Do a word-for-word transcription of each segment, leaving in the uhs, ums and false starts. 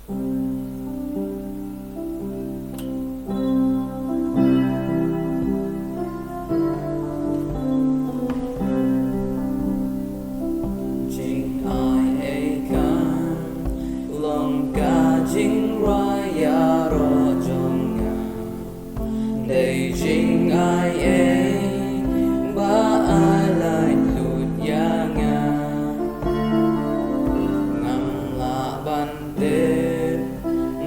Jingaiei kan long ka jingrwai ïaroh jong nga. Dei jingaiei ba ai laitluid ïa nga. Ngam lah ban tip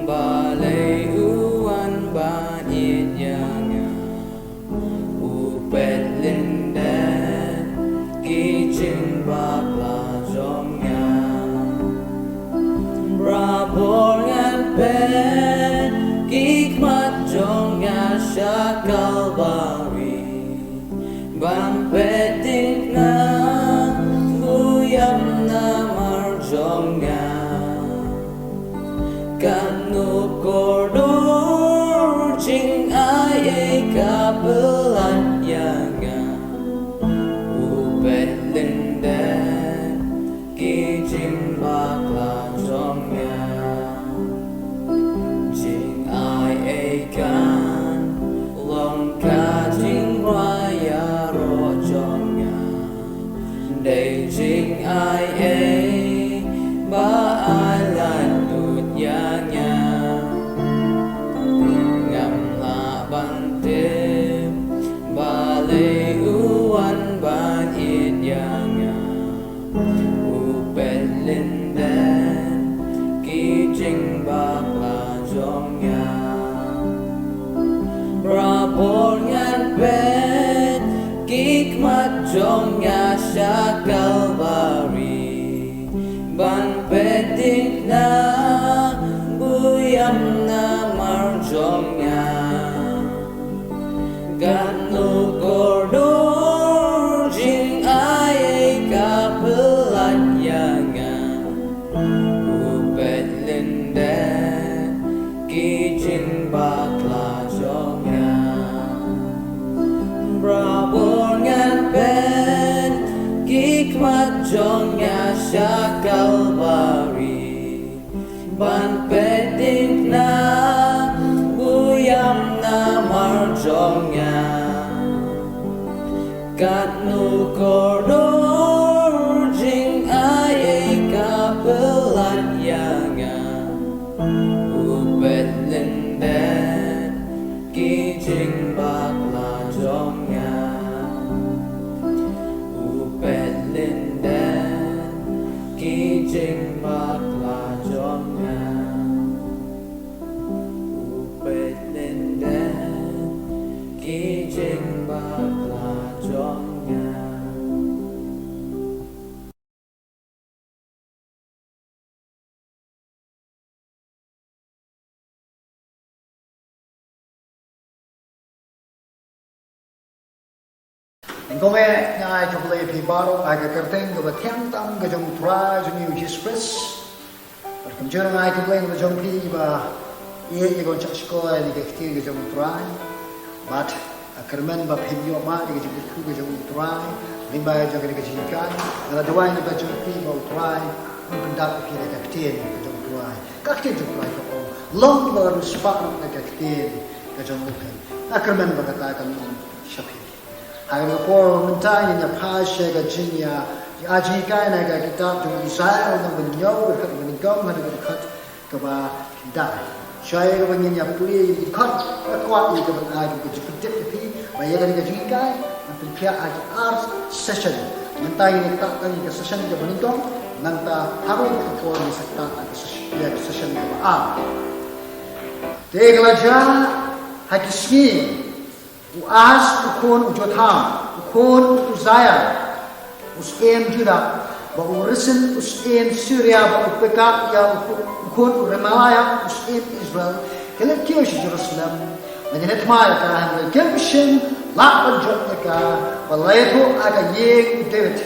balei u wan ban ïeit ïa nga. U peit lyndet ki jingbakla jong nga. Barabor ngan peit ki khmat jong nga sha Kalbari. Ban peit tang na burom namar jong nga. Katno kordor jingaiei ka pyllait ïa nga. U peit lyndet ki jingbakla jong nga. Jingaiei kan long ka jingrwai ïaroh jong nga. Dei jingaiei ba ai laitluid ïa nga. Ngam lah ban tip balei u wan ban ïeit ïa nga. U peit lyndet ki jingbakla jong nga. Barabor ngan peit ki khmat jong nga sha Kalbari. Ban peit tang na burom namar jong nga. Katno kordor jingaiei ka pyllait ïa nga. U peit lyndet ki jingbakla jong nga. Barabor ngan peit ki khmat jong nga sha Kalbari. Ban peit tang na burom namar jong nga. Katno kordor jingaiei ka pyllait ïa nga. U peit lyndet ki jingbakla jong nga. U peit lyndet ki jingbakla jong nga. U peit lyndet ki jingbakla jong nga. Nyngkong eh nga ai khublei ïa phi baroh ha ka kyrteng kaba thiang tam ka jong U Trai jong ngi U Jisu Khrist. Bad kumjuh nga ai khublei na ka jong phi ba ïeit ïa ka jingshah shkor ïa ka ktien ka jong U Trai. Bad kyrmen ba phin ïoh mad ïa ka jingkyrkhu ka jong U Trai lyngba jong kane ka jinghikai. Nga la duwai na ka jong phi ba U Trai un pyndap ïa phi da ka ktien ka jong U Trai. Ka ktien jong U Trai ka ong, long ba la riewspah na ka ktien ka jong U Trai. Nga kyrmen ba kata kan long sha phi. Ha kane ka por mynta ngin ïa phai sha ka jingïa, ïa jinghikai na ka kitab jong u Isaïah lynnong ba hynñiew, dkhot ba nyngkong haduh dkhot kaba khyndai. Shuwa kaba ngin ïa pule ïa ki dkhot, nga kwah ïa kaba ai ka jingpyntip ïa phi ba ïa kane ka jinghikai ngan pynkhiah ha ki ar session. Mynta ngin ïa ktah tang ïa ka session kaba nyngkong, nangta ha kawei ka por ngin sa ktah ïa ka session, ïa ka session kaba ar. Te ka la jia ha ki sngi u Ahaz u khun u Jotham, u khun u Uzziah, u syiem Judah, bad u Rezin u syiem Syria, bad u Pekah ïa u, u khun u Remaliah u syiem Israel, ki la kiew sha Jerusalem. Ngan ïa leh thymmai ïa ka, hynrei kim shym lah ban jop ïa ka, ba la ïathuh ha ka ïing u David.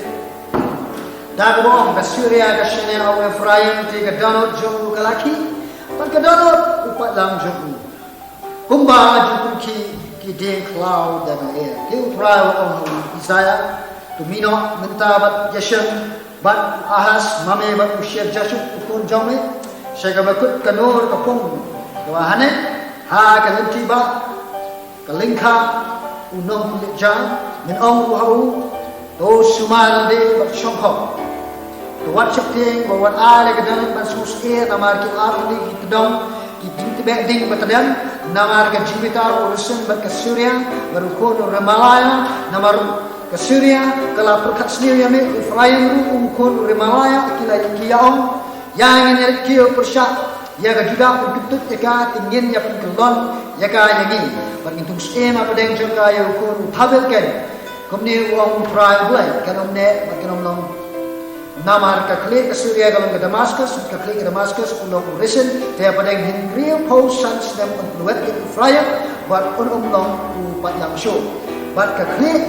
Da kaba ong, ka Syria ka shaniah ha u Ephraim, te ka dohnud jong u ka la khih, bad ka dohnud u paidlang jong u. Kumba ju pynkhih ki dieng khlaw da ka lyer. Te U Trai u ong ha u Isaïah, to mih noh mynta bad ïashem bad u Ahaz mame bad u Shear-jashub u khun jong me, Sha kaba kut ka nur ka pung kaba ha ne ha ka lynti ba ka lyngkha u nongpynleit ja, men ong ruh ha u, to sumar lade bad shongkop. To wat sheptieng bad wat ai ïa ka dohnud ban sngewsih namar ki artylli ki tdong, ki jingtbeh ding ba tdem, namar ka jingbitar u Rezin bad ka Suria bad u khun u Remalia, namar ka Suria ka la pyrkhat sniew ïa me. Ephraim ruh u khun u Remalia ki la ki ïa ong, ïa ngin ïa rit kiew pyrshah ïa ka Judah, u kyntuid ïa ka, te ngin ïa pynkyllon ïa ka ïa ngi. Bad ngin tung syiem ha pdeng jong ka ïa u khun u Thabilkein. Kumne u ong U Trai U Blei, kan ym neh bad kan ym long. Namar ka khlieh ka Suria ka long ka Damaskus, ka khlieh ka Damaskus u long u Rezin, te ha pdeng hynriewphew san snem un pynwet ïa u Ephraim bad un ym long u paidlang shuh. Bad ka khlieh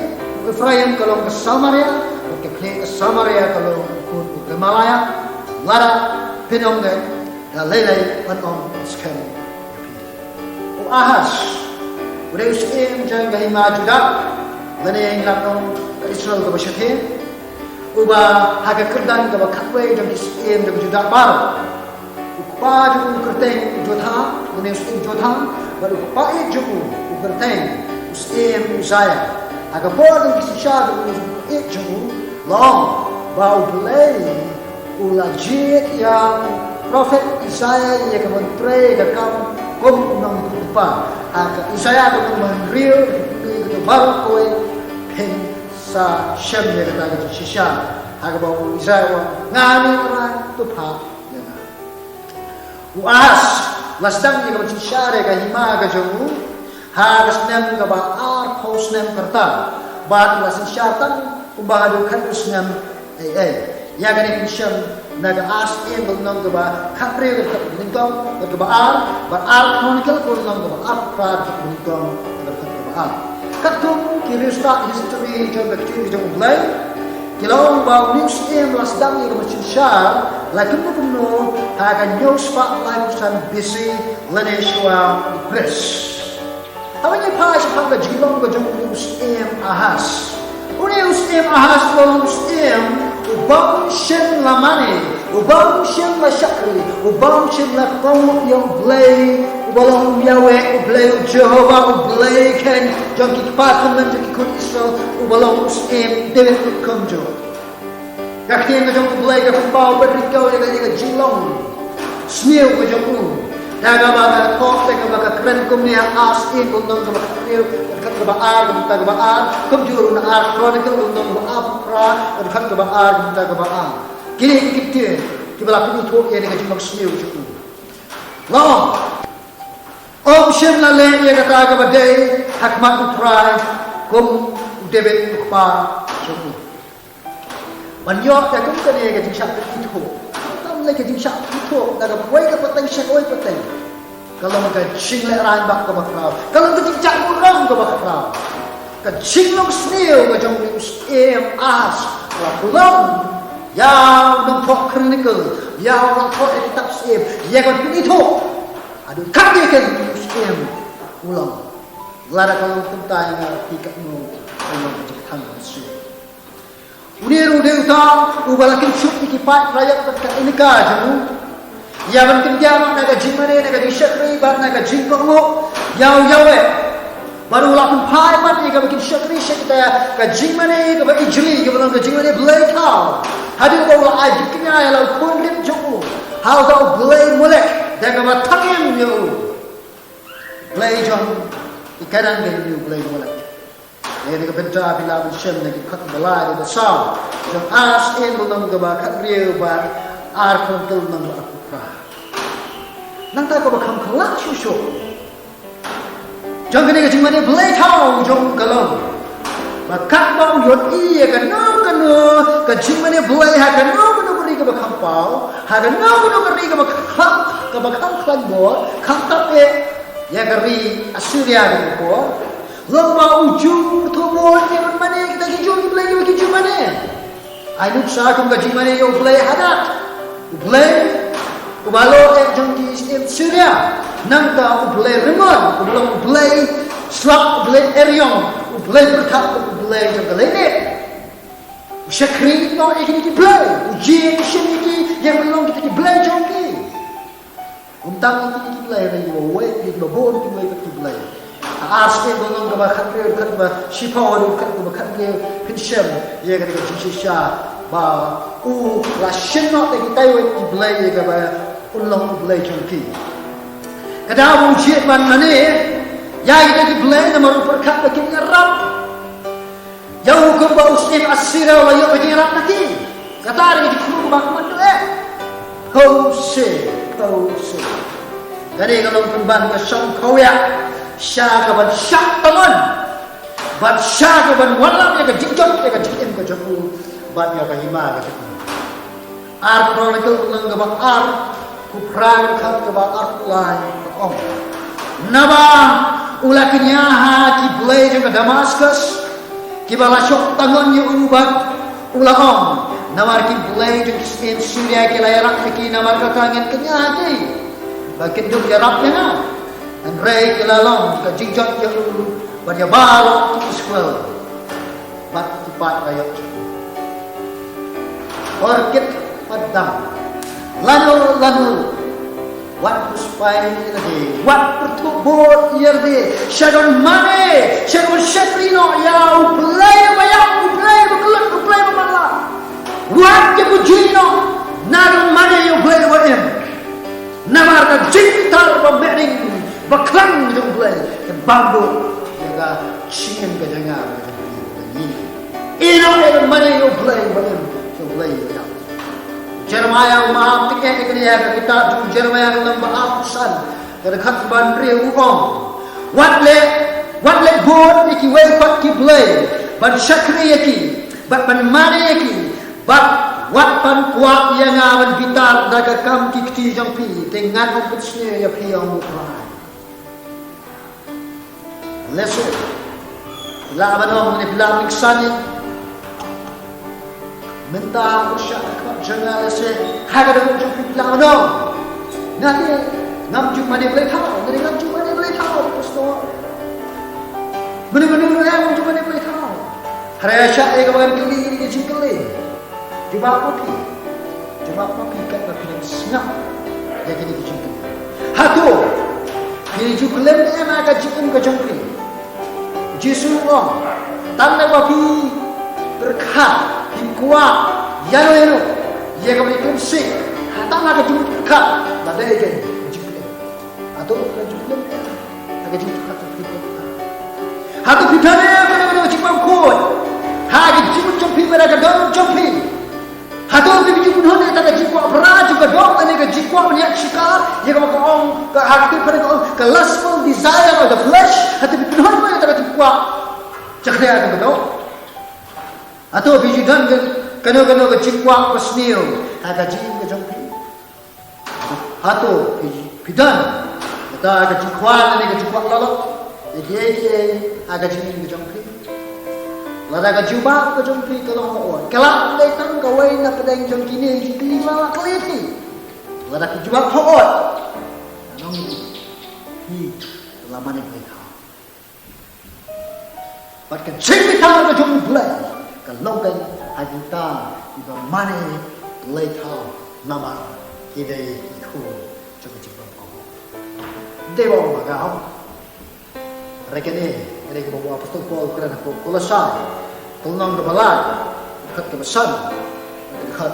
u Ephraim ka long ka Samaria, bad ka khlieh ka Samaria ka long u khun u Remalia. Lada phin ym neh, da lei lei yn ym skhem. U Ahaz u dei u syiem jong ka hima Judah, lane ngi lah ban ong ka Israel kaba shathie, uba ha ka kyrdan kaba khatwei jong ki syiem jong ka Judah baroh. U kpa jong u u kyrteng Jotham, lane u syiem Jotham, bad u kpa ïeit jong u u kyrteng u syiem Uzziah. Ha ka por jong ki synshar jong u, u kpa ïeit jong u, la ong ba U Blei u la jied ïa u prophet Isaiah ïa ka ban trei ka kam kum u nongpynpaw. Ha ka Isaiah ka nong ba hynriew, ka pynpaw ïa ka baroh kawei, phin sa shem ïa kata ka jingshisha. Ha kaba u Isaiah u ong, nga ne Trai, to phah ïa nga. U Ahaz la sdang ïa ka ban synshar ïa ka hima ka jong u ha ka snem kaba arphew snem ka rta, bad la synshar tang kumba haduh khathynriew snem. Ei, ei. Ïa kane phin shem na ka Ar Syiem ka lynnong kaba khathynriew, ka dkhot kaba nyngkong bad kaba ar, bad Ar Chronicle ka lynnong kaba arphew phra, ka dkhot kaba nyngkong bad ka dkhot kaba ar. Katkum ki riewstad history jong ka ktien ka jong U Blei, ki la ong ba une u syiem la sdang ïa ka ban synshar la kumno kumno ha ka hynñiew spah laiphew san B C lane shuwa u Khrist. Haba ngi phai shaphang ka jinglong ka jong une u syiem Ahaz, une u syiem Ahaz u long u syiem u bym shym la mane, u bym shym la shakri, u bym shym la kohnguh ïa U Blei uba long u Yahweh, U Blei u Jehobah, U Blei khein jong ki kpa kynmen jong ki khun Israel, uba long u syiem David kumjuh. Ka ktien ka jong U Blei ka pynpaw bad ri kaw ïa ka, ïa ka jinglong sniew ka jong u da kaba ka thoh, da kaba ka kren kumne ha Ar Syiem ka lynnong kaba khathynriew, ka dkhot kaba ar, ka bynta kaba ar, kumjuh ruh na Ar Chronicle ka lynnong kaba arphew phra, ka dkhot kaba ar, ka bynta kaba ar. Kine ki ktien kiba la pynithuh ïa kane ka jinglong sniew jong u. La ong, ym shym la leh ïa kata kaba dei ha khmat U Trai kum u David u kpa jong u. Ban ïoh ïa kum kane ka jingshah pyni thuh, tam lei ka jingshah pyni thuh na kawei ka pateng sha kawei pateng, ka long ka jinglehrain bah kaba khraw, ka long ka jingjahburom kaba khraw. Ka jinglong sniew ka jong u syiem Ahaz la pynlong ïa u nongthoh Chronicle, ïa u nongthoh ïa kitab syiem, ïa ka pyni thuh. Haduh katne ka u syiem u long. Lada ka long kumta ïa nga, phi katno ka long ka jingthan ka sniew. Une ruh u dei uta uba la kynshoot ïa ki paid raiot bad ka enika jong u ïa ban kyndiah na ka jingmane, na ka jingshakri bad na ka jingkohnguh ïa u Yahweh. Bad u la pynphai pat ïa kaba kin shakri sha kita ka jingmane kaba ijli, kaba long ka jingmane blei thaw, haduh ba u la ai jingkñia ïa la u khun rit jong u ha uta u blei Molek da kaba thangem ïa u. Blei jong ki Kanaan ka dei u blei Molek. Ïa kane ka bynta phi lah ban shem na ki dkhot ba lai, ba saw jong Ar Syiem ka lynnong kaba khathynriew bad Ar Chronicle lynnong ba arphew phra. Nangta kaba kham khlaiñ shuh shuh jong kane ka jingmane blei thaw jong u ka long ba katba u ïohi ïa kano kano ka jingmane blei ha kano kano ka ri kaba kham paw, ha kano kano ka ri kaba kham, kaba kham khlaiñ bor, kham tap eh ïa ka ri Assyria ka por, long ba u ju u thubun ïa ban mane kita ki jong ki blei kiba ki ju mane. Ai nuksa kum ka jingmane ïa u blei Hadad, u blei uba lyoh eh jong ki syiem Syria. Nangta u blei Rimmon uba long u blei slap, u blei Erion, u blei pyrthat, u blei jong ka lyndet. U shakri noh ïa kine ki blei, u jied u shim ïa ki ïa ban long kita ki blei jong ki. Kumta ngi ki ki blei, ngi ba wei ki ba bun ki wei ki blei. Ar sien ba long kaba khathynriew, khat ba shiphew, khat ba khathynriew, phin shem ïa ka jingshisha ba u la shim noh da kitai wei ki blei ïa kaba un long u blei jong ki. Ka daw ba u jied ban mane ïa kita ki blei namar u pyrkhat ba kin ïarap. Ïa u kumba u syiem Assyria u la ïoh ka jingïarap na ki. Kata ka dei ka jingkhruh ba kumno eh. Hose, hose. Ka dei ka long pynban ka shong khawïa sha ka ban shah tangon. Ban shah ka ban wanlam ïa ka jingjot ïa ka jingim ka jong u. Ban ïa ka hima ka jong u. Ar Chronicle lynnong kaba ar, phew phra, dkhot kaba arphew lai ka ong. Naba u la kñia ha ki blei jong ka Damaskus kiba la shoh tangon ïa u bad u la ong, namar ki blei jong ki syiem Syria ki la ïarap ïa ki, namar kata ngin kñia ha ki ba kin dup ïarap ïa nga. Hynrei ki la long ka jingjot ïa u bad ïa baroh ki Israel. Bad ki paid la ïoh. Orkit padang. Lano lano. Wat pyrshah ïa lade. Wat pyrthuh bud ïa lade. Sha ka ban mane, sha ka ban shakri noh ïa U Blei ba ïap, U Blei ba kyllut, U Blei ba matlah. Wat ïa pynjui noh na ka ban mane ïa U Blei ba im. Namar ka jingbitar ba meh ning ba khlaiñ jong U Blei kan bam duh ïa ka jingim ka jong nga, ka jong phi, ka jong ngi. Ïa no ïa ka mane ïa U Blei ba im, ïa U Blei ba ïap. Jeremiah u map tyngeh ïa kane ha ka kitab jong u Jeremiah ka lynnong ba arphew san, ka dkhot ba hynriew u ong, wat leh, wat leh bud ïa kiwei pat ki blei ban shakri ïa ki bad ban mane ïa ki, bad wat ban kwah ïa nga ban bitar da ka kam ki kti jong phi, te ngan ym pynsniew ïa phi, ong U Trai. Lehse phi lah ban ong ne phi lah ban ksan ïa. Mynta pyrshah ka khmat jong nga, lehse ha ka dohnud jong phi phi lah ban ong, nga te ngam ju mane blei thaw, nga te ngam ju mane blei thaw, pastor. Mano mano ruh ngam ju mane blei thaw. Hynrei shah ïa kaba ngan kylli ïa ka jingkylli. Jubab ma phi. Jubab ma phi katba phi dang sngap ïa kine ki jingkylli. Hato phi ju khlem em ha ka jingim ka jong phi? Jisu u ong, tang ba phi pyrkhat, phi kwah ïa no ïa no, ïa kaba phi khlem sih, ha tang ha ka jingpyrkhat la dei ka jingkylli. Hato phi ju khlem em ha ka jingpyrkhat jong phi? Hato phi don em ha ka jingbymkhuid ha ka jingmut jong phi bad ha ka dohnud jong phi? Hato phi ju pynhun ïa ka jingkwah phra jong ka doh lane ka jingkwah ban ïaid shikar, ïa kaba ka ong ka ha ka ktien phareng ka ong ka lustful desire of the flesh? Hato phi pynhun ïa ka jingkwah jakhlia jong ka doh? Hato phi ju don kano kano ka jingkwah basniew ha ka jingim ka jong phi? Hato phi, phi don kata ka jingkwah lane ka jingkwah lalot ïa kiei kiei ha ka jingim ka jong phi? Lada ka jubab ka jong phi ka long hooid, ka lah ban dei tang kawei na pdeng jong kine ki jingkylli ba la kylli phi. Lada ka jubab hooid, ngan ong ïa phi, phi la mane blei thaw. Bad ka jingbitar ka jong U Blei ka long kein ha kita kiba mane blei thaw, namar ki dei ki khun jong ka jingbymkohnguh. Dei ba ong ma nga, hynrei kane ka dei kaba u apostol Paul u kren ha ka Kolosai, ka lynnong kaba lai, dkhot kaba san, dkhot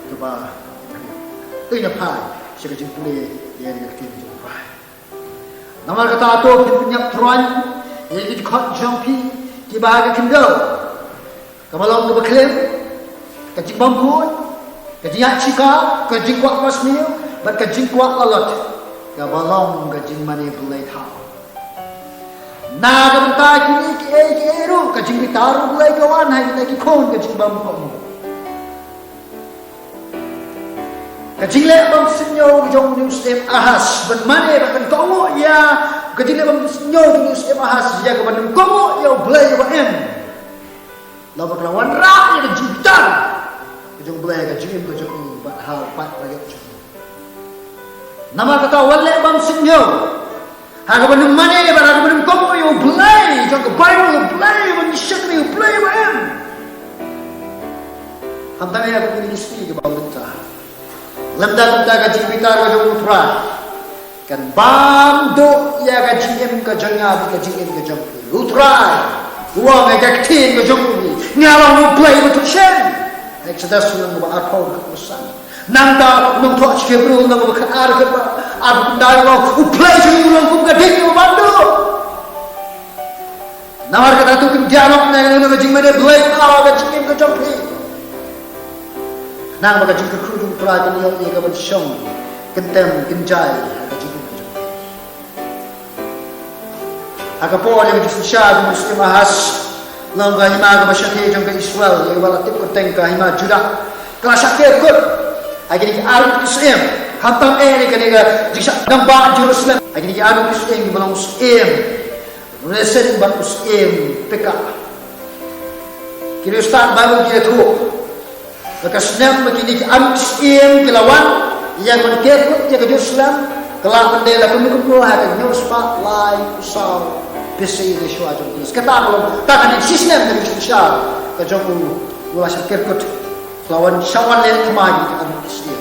kaba, to ngin phai sha ka jingpule ïa ka ktien jong U Trai. Namar kata to phin pynïap tyrwa ïa ki dkhot jong phi kiba ha ka khyndew, kaba long kaba khlem, ka jingbymkhuid, ka jingïaid shikar, ka jingkwah basniew bad ka jingkwah lalot, kaba long ka jingmane blei thaw. Na ka bynta kine kiei kiei ruh ka jingbitar U Blei ka wan ha kita ki khun ka jingbymkohnguh. Ka jingleh bymsniew ka jong u Syiem Ahas ban mane bad ban kohnguh ïa, ka jingleh bymsniew ka jong u Syiem Ahas ïa ka ban kohnguh ïa U Blei ba im. La ba ka la wanrah ïa ka jingbitar ka jong U Blei ha ka jingim ka jong u bad ha u paidbah jong u. Namar kata wat leh bymsniew ha kaba nym mane bad ha kaba nym kohnguh ïa U Blei jong ka Baibl, U Blei ba ngi shakri, U Blei ba im. Khamtam ïa ka kine ki sngi kiba mynta. Lymda kumta ka jingbitar ka jong U Trai Kan bam duh ïa ka jingim ka jong nga bad ka jingim ka jong phi. U Trai u ong ha ka ktien ka jong u, nga long U Blei ba thukshang. Exodus lynnong ba arphew, dkhot ba san. Nangta u nongthoh sha ki Hebru lynnong ba khatar, dkhot ba arphew khyndai u ong, U Blei jong ngi u long kum ka ding uba bam duh. Namar kata to khyndiat noh na ka jingmane Blei ha ka jingim ka jong phi. Nang ba ka jingkyrkhu jong U Trai kan ïoh ïa ka ban shong kyntem kynjai ha ka jingim ka jong phi. Ha ka por ïa ka jingsynshar jong u Syiem Ahas, long ka hima kaba shakri jong ka Israel, ïa kaba la tip kyrteng ka hima Judah, ka la shah kerkut ha kine ki arngut ki syiem. Khamtam eh ïa kane ka jingshah nang ba Jerusalem ha kine ki arngut ki syiem kiba long u syiem resen bad u syiem Pekah. Ki riewstad Baibl ki ïathuh ba ka snem ba kine ki arngut ki syiem ki la wan ïa ka ban kerkut ïa ka Jerusalem, ka la pyndep la kumno kumno ha ka hynñiew spah lai phew saw B C E, shuwa jong u Khrist. Kata ka long tang ha ka shi snem ka jingsynshar ka jong u, u la shah kerkut. Ka la wan shah wan leh thma ïa kine ki arngut ki syiem.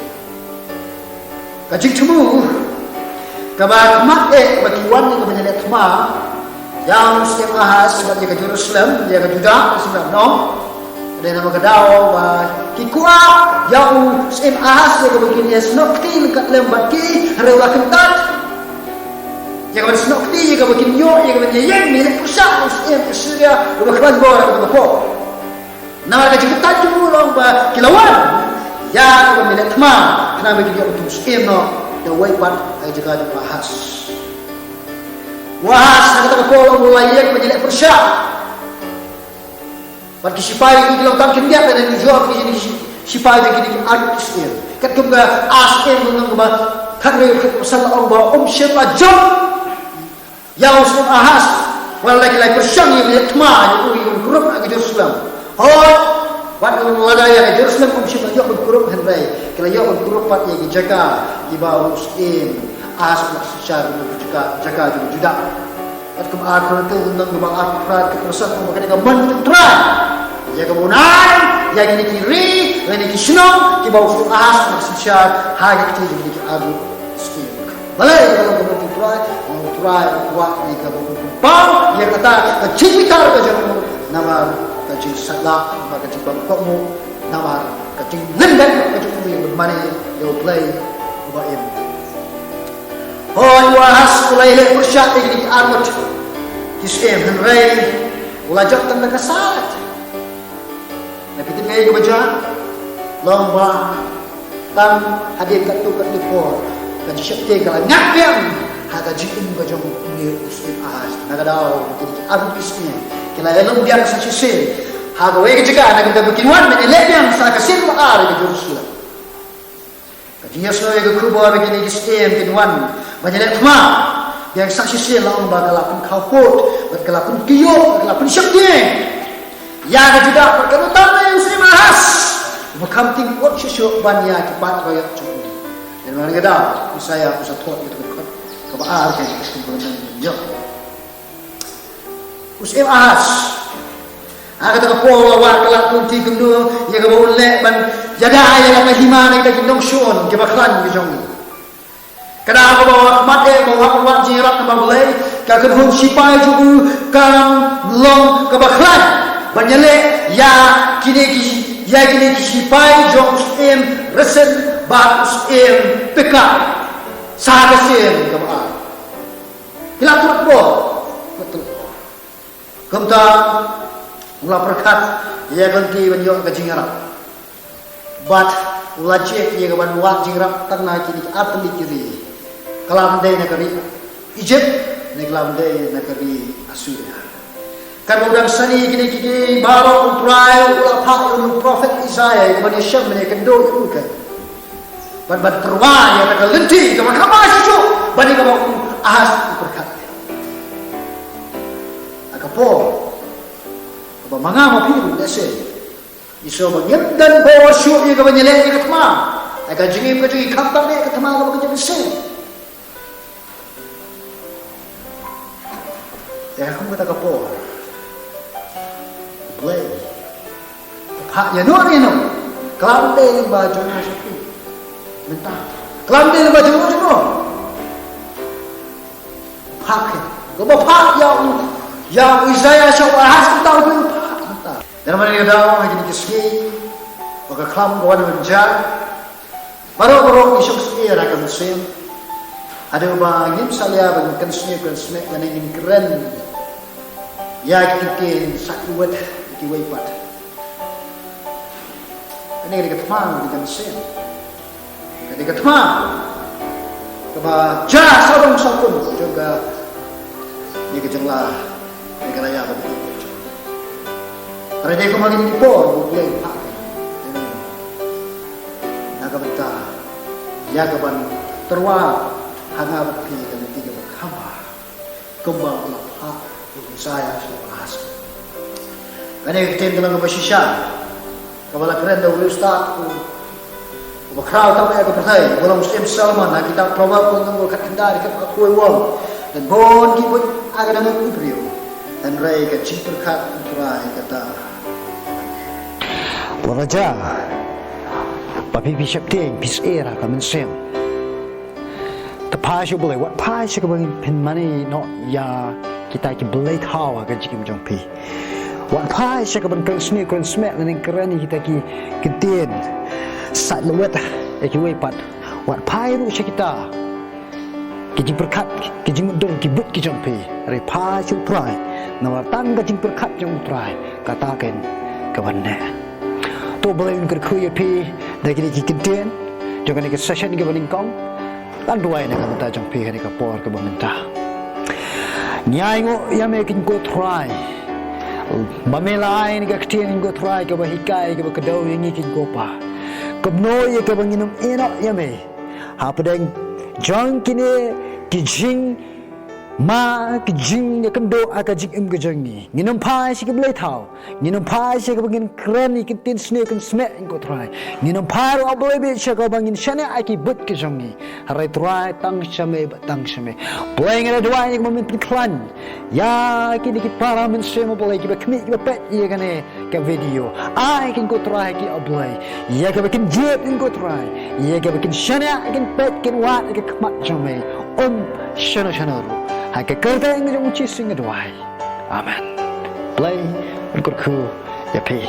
Ka jingthmu kaba khmat eh ba ki wan ïa ka ban ïaleh thma ïa u Syiem Ahas bad ïa ka Jerusalem, ïa ka Judah, ka sdang noh. Ka dei namar ka daw ba ki kwah ïa u Syiem Ahas ïa kaba kin ïasnoh kti ryngkat lem bad ki, hynrei u la kyntait ïa ka ban snoh kti ïa kaba kin ïoh ïa ka ban ïaïeng ban ïaleh pyrshah ïa u syiem Assyria uba khlaiñ bor ha kaba pop. Namar ka jingkyntait jong u long ba ki la wan ïa ka ban ïaleh thma khnang ba kin ïoh ban kum syiem noh da uwei pat ha ka jaka jong u Ahas. U Ahas ha kata ka por u la ïeng ban ïaleh pyrshah bad ki shipai, ki long tang khyndiat, lane u Joab, ki shi-, shipai jong kine ki arngut ki syiem. Katkum ka Ar Syiem lynnong kaba khathynriew, dkhot ba san la ong ba um shym la jop ïa u Syiem Ahas wat la ki la pyrshang ïa ka ban ïaleh thma ïa u, ïa u ban kurup ha ka Jerusalem. Hooid, wat lada ïa ka Jerusalem um shym la ïoh ban kurup, hynrei ki la ïoh ban kurup pat ïa ki jaka kiba u Syiem Ahas u la synshar, ïa ki jaka, jaka jong u Judah. Katkum Ar Chronicles lynnong kaba arphew phra, dkhot ba san, ong ba ka dei ka mon jong u Trai ïa kaba un ai ïa kine ki ri lane ki shnong kiba u Syiem Ahas u la synshar ha ka kti jong kine ki arngut ki syiem. Balei ka long ka mon jong u Trai? Namar u Trai u kwah ïa kaba un pynpaw ïa kata ka jingbitar ka jong u namar ka jingsaitlah bad ka jingbym kohnguh, namar ka jinglyndet ka jong u ïa ban mane ïa U Blei uba im. Hooid, u Ahas u la ïaleh pyrshah ïa kine ki arngut ki syiem, hynrei u la jop tang da ka sait. Lada phi tip kaei kaba jia, long ba tang hadien katto katne por ka jingsheptieng ka la ngat biang ha ka jingim ka jong une u Syiem Ahas. Na ka daw kine ki arngut ki syiem ki la ïalum biang sa shisien ha kawei ka jaka, na ka bynta ba kin wan ban ïaleh biang sa ka sien ba ar ïa ka Jerusalem. Ka jingïasnoh ïa ka khubor ba kine ki syiem kin wan ban ïaleh thma biang sa shisien, la ong ba ka la pynkhaw pud bad ka la pynkhiah bad ka la pynsheptieng ïa ka Judah bad ka ruh tang ïa u Syiem Ahas uba kham tyngkhuh shuh shuh ban ïa ki paid roh ïa jong u. Dei namar kata ka daw u Isaïah u sa thoh ïa ka dkhot kaba ar, ka dkhot kaba ar. U Syiem Ahas ha kata ka por u la wad ka lad ka lynti kumno ïa kaba un leh ban ïada ïa la ka hima na kita ki nongshun kiba khlaiñ ki jong u. Ka daw kaba u la khmat eh ba u hap ban wad jingïarap namar balei? Ka kynhun shipai jong u kam long kaba khlaiñ ban ïaleh ïa kine ki, ïa kine ki shipai jong u Syiem Rezin bad u Syiem Pekah sa ka sien kaba ar. Ki la tlot bor. Kumta u la pyrkhat ïa ka lynti ban ïoh ka jingïarap. Bad u la jied ïa ka ban wad jingïarap tang na kine ki artylli ki ri. Ka la wan dei na ka ri Egypt ne ka la wan dei na ka ri Assyria. Katba u dang sani ïa kine kiei kiei baroh, u Trai u la phah ïa u prophet Isaiah ïa ka ban ïashem, ban ïakynduh ïa u, ka ban, ban tyrwa ïa kata ka lynti kaba kham bha shuh shuh ban ïa kaba u Ahas u pyrkhat. Ha ka por kaba ma nga ma phi ruh lehse ngi sngew ba ngim don bor shuh ïa ka ban ïaleh ïa ka thma. Ha ka jingim ka jong ngi khamtam eh ka thma kaba ka jong ngi shisien. Te ha kum kata ka por U Blei u phah ïano ïano. Khlem dei lyngba jong nga sha phi mynta, khlem dei lyngba jong u jong u. Phah kaba phah ïa u, ïa u Isaiah sha u Ahaz, kumta u phah kumta. Te namar kata ha kine ki sngi ba ka khlam ka wan ban jia, baroh baroh ngi shong sngewsih ïa ka mynsiem. Haduh ba ngim salia ban kynsniew kynsmeh lane ngin kren ïa ki ktien sait lwet ïa kiwei pat. Kane ka dei ka thma ka mynsiem. Ka dei ka thma kaba jia sawdong sawkun jong kane ka jingla, kane ka raya ba dei. Hynrei dei kumba kine ki por ba U Blei u phah na ka bynta ïa kaban tyrwa ha nga bad phi ka lynti kaba kham bha, kumba u la phah u Isaiah sha u Ahaz. Kane ka ktien ka long kaba shisha kaba la kren da u riewstad u, uba khraw tam ïa ka pyrthei, uba long u Syiem Solomon, ha kitab Proverb ka lynnong kaba khatkhyndai, dkhot kaba khatwei, u ong: Don bun ki buit ha ka dohnud u briew, hynrei ka jingpyrkhat U Trai kata. Wat la jia ba phi, phi sheptieng, phi syier ha ka mynsiem, to phai sha U Blei, wat phai sha kaban phin mane noh ïa kita ki blei thaw ha ka jingim jong phi. Wat phai sha kaban kynsniew kynsmeh lane kren ïa kita ki ktien sait lwet ïa kiwei pat. Wat phai ruh sha kita ki jingpyrkhat, ki jingmutdur, ki buit ki jong phi. Hynrei phai sha U Trai, namar tang ka jingpyrkhat jong U Trai kata keiñ kaban neh. To U Blei un kyrkhu ïa phi da kine ki ktien jong kane ka session kaba nyngkong. Ngan duwai na ka bynta jong phi ha kane ka por kaba mynta. Ngi ainguh ïa me ko Trai ba me la ai kane ka ktien ko Trai kaba hikai, kaba kdew ïa ngi ko Pa. Kumno ïa kaba ngin ym ïehnoh ïa me hapdeng jong kine ki jing ma ki jingïakynduh ha ka jingim ka jong ngi. Ngin ym phai sha ki blei thaw, ngin ym phai sha kaba ngin kren ïa ki ktien sniew kynsmeh ko Trai. Ngin ym phai ruh, A Blei, beit sha kaba ngin shaniah ïa ki buit ki jong ngi. Hynrei Trai, tang sha me, tang sha me. Blei, nga la duwai ïa kaba men pynkhlaiñ ïa kine ki para mynsiem, A Blei, kiba khmih, kiba peit ïa kane ka video. Ai kin ko Trai ki, A Blei, ïa kaba kin jied kin ko Trai, ïa kaba kin shaniah, kin peit, kin wad ïa ka khmat jong me. Ym shano shano ruh. Ha ka kyrteng jong U Jisu nga duwai. Amen. Blei un kyrkhu ïa phi.